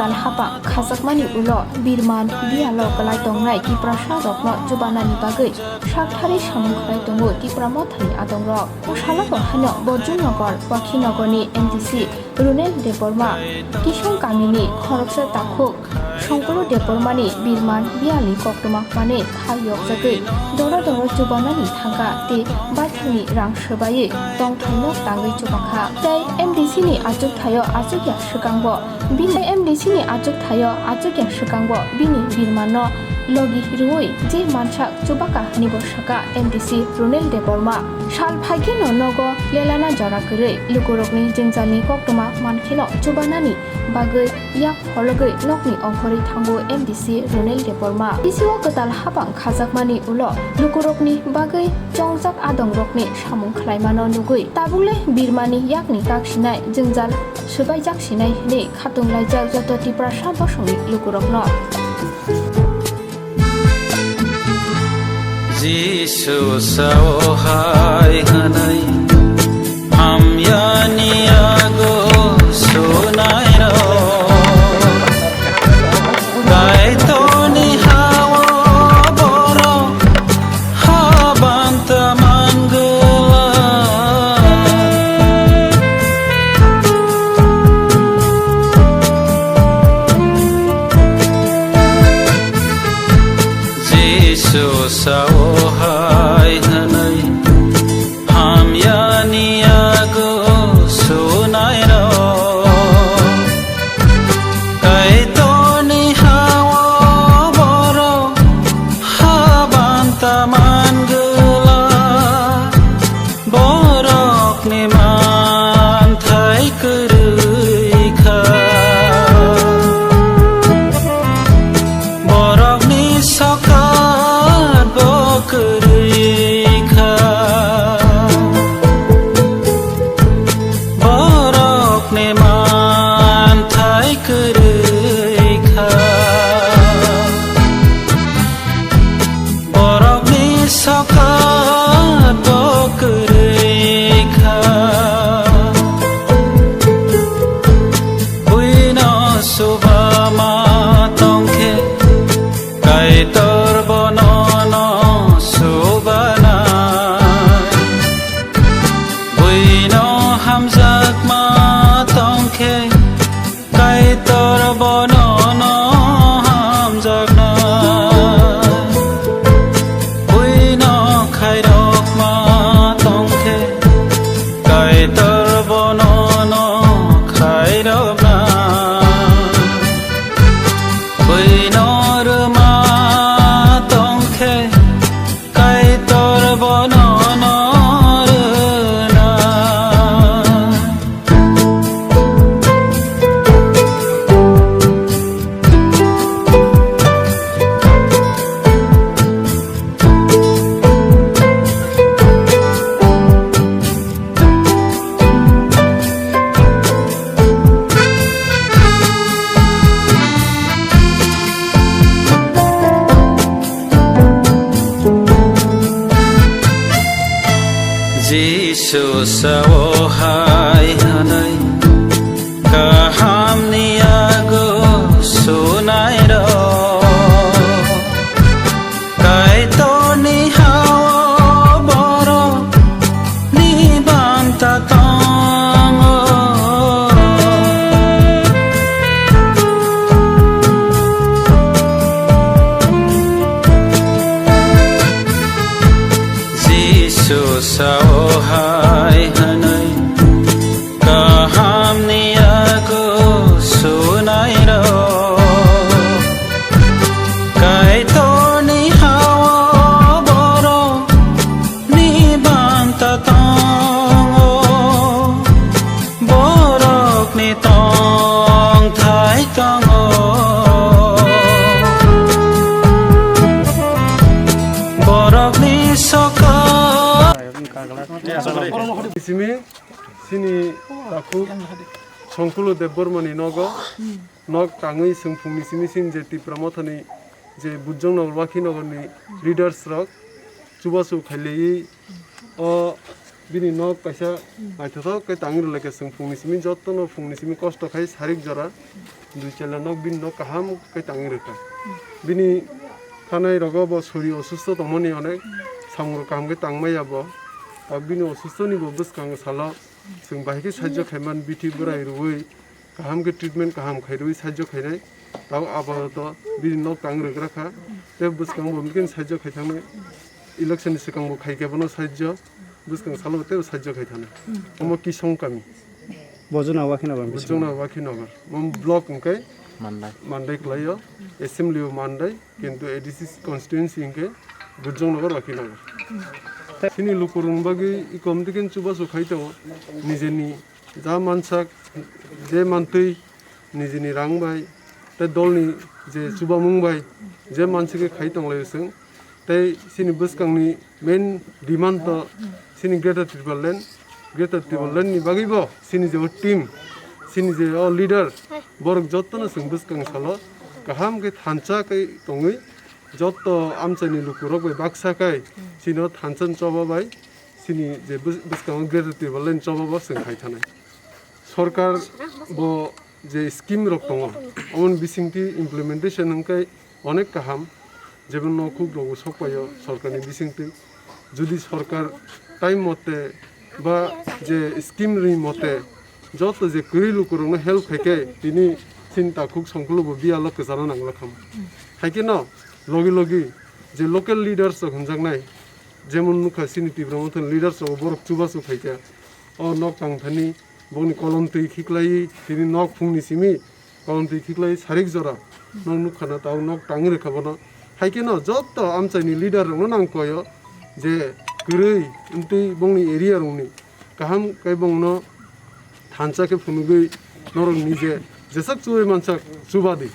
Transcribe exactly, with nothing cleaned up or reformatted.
Tal hapang khajakmani ulo birman biyalo kwlai tongnai Tiprasa rokno chubanani bagwi saktharwi samung khlai tongo Tipra Mothani adongrok. O salo bo haino Borjungnogor, Wakhinogorni M D C Runel Debbarma, Kisong kamini khoroksa takhuk Songkulu Debbarmani birman biyalni koktwma manwi kha yokjagwi doro doro chubanani thangkha tei baithangni rang swbaiwi tongthaino tangwi chubakha. Tei M D C ni achuk thaio achukya swkango bini, M D C ni achuk thaio achukya swkango bini birmanno logi rwui je mansak chubakha hwnwi bo swkha M D C Runel Debbarma. Sal phaikhe no nogo lelana jora kwrwi lukurokni jwngjalni koktwma mankheno chubanani bagwi yak phologwi nokni ongkhorwi thango M D C Runel Debbarma. Bisio kwtal hapang khajakmani ulo lukurokni bagwi chongjak adongrokni samung khlaimano nugwi tabukle birmani yakni kaksinai jwngjal swbaijak sinai hwnwi khatung laijak joto Tiprasa bosongni lukurokno. Jisu sao hai hwnwi hamyani yago sunairok. Kaitorni hao borok habanta mangwla. Jisu sao hai hwnwi hamyani yago sunairok. Kaitorni hao borok habanta mangwla. Borokni manthai kwrwi kha. Borokni sokat bo kwrwi kha. Borokni manthai kwrwi kha. Borokni sokat bo kwrwi kha. Buino subama tongkhe, Kaitor bono no subanai. Buino hamjakma tongkhe, Kaitor bono no hamjakna. Buino khairokma tongkhe, Kaitor bono no khairokna. Buino rwma tongkhe, Kaitor bono no rwna. Jisu sao hai hwnwi kahamni yago sunairok. Kaitorni hao borokni banta tongo. Jisu sao hai hwnwi kahamni yago sunairok. Kaitorni hao borokni banta tongo. Borokni tongthai tongo. Borokni sokat. Simi Chini takhuk Songkulu Debbarmani nogo, nok tangwi chwng phungni simi sini je Tipra Mothani je Bujong Nogor, Wakhi Nogorni leaders rok chubachu khailawi o bini nok kaisa naithothok khe tangwi rwlaikha. Chwng phungni simi jottono phungni simi kosto khai sarik jora Dui chela nok bini nok kaham khe tangwi rwkha. Bini thanai rogo bo sori osusto tongmani onek samung rok kaham khe tangmaya bo. Tabuk bini osusto ni bo bwskango salo chwng bahai khe sahajyo khaiman bithi bwrai rwui kaham khe treatment kaham khairwi sahajyo khainai. Tabuk apato bini nok tangwi rwkha kha. Tei bwskango bo mikhin sahajyo khai thangnai. Election ni swkang bo khai khe bono sahajyo. Bwskang salo tei sahajyo khai thani. Omo Kisong kami. Bojona Wakhinagar. Bojona Wakhinagar. Mom block hwnkhe Mandai. Mandai khlaio. Assembly o Mandai. Kintu A D C constituency hwnkhe Bojong Nagar Wakhinagar. Chini lukurung bagwi ikom tikin chubachu khai tongo. Nijeni ja mansak, je mantwi, nijini rang bai, tei dolni je chubamung bai, je mansi khe khai tonglaio chwng. Tei chini bwskangni main demand to chini Greater Tipraland, Greater Tipraland ni bagwi bo chini je o team, chini je o leader, borok jotono chwng bwskang salo kaham khe thansa khe tongwi, joto amchaini lukurok bai baksa khe chini o thansa choba bai chini je bws-, bwskango Greater Tipraland choba bo chwng khai thanai. Sorkar bo je scheme rok tongo, omoni bisingtwi implementation hwnkhe onek kaham, jemon nokhuk rogo sokpaio sorkarni bisingtwi. Jodi sorkar time mote ba je scheme ri mote joto je kwrwi lukurokno help khaikhe tini chini takhuk songkhulu bo biyalo kwcharo nanglakham. Haikhe no logi logi je local leaders rok hwnjaknai, jemon nukha chini Tipra Mothani leaders rok borok chubachu khaikhe o nok tangthani bongni kolom twi khiklai tini nok phungni simi kolom twi khiklai sarik jora nok nukha na tao nok tangwi rwkha bono. Haikhe no joto amchaini leader rokno nangkoyo je kwrwi wngtwi bongni area rokni kaham khe bongno thansa khe phunugwi norok nije jesak chuwi mansak chubadi.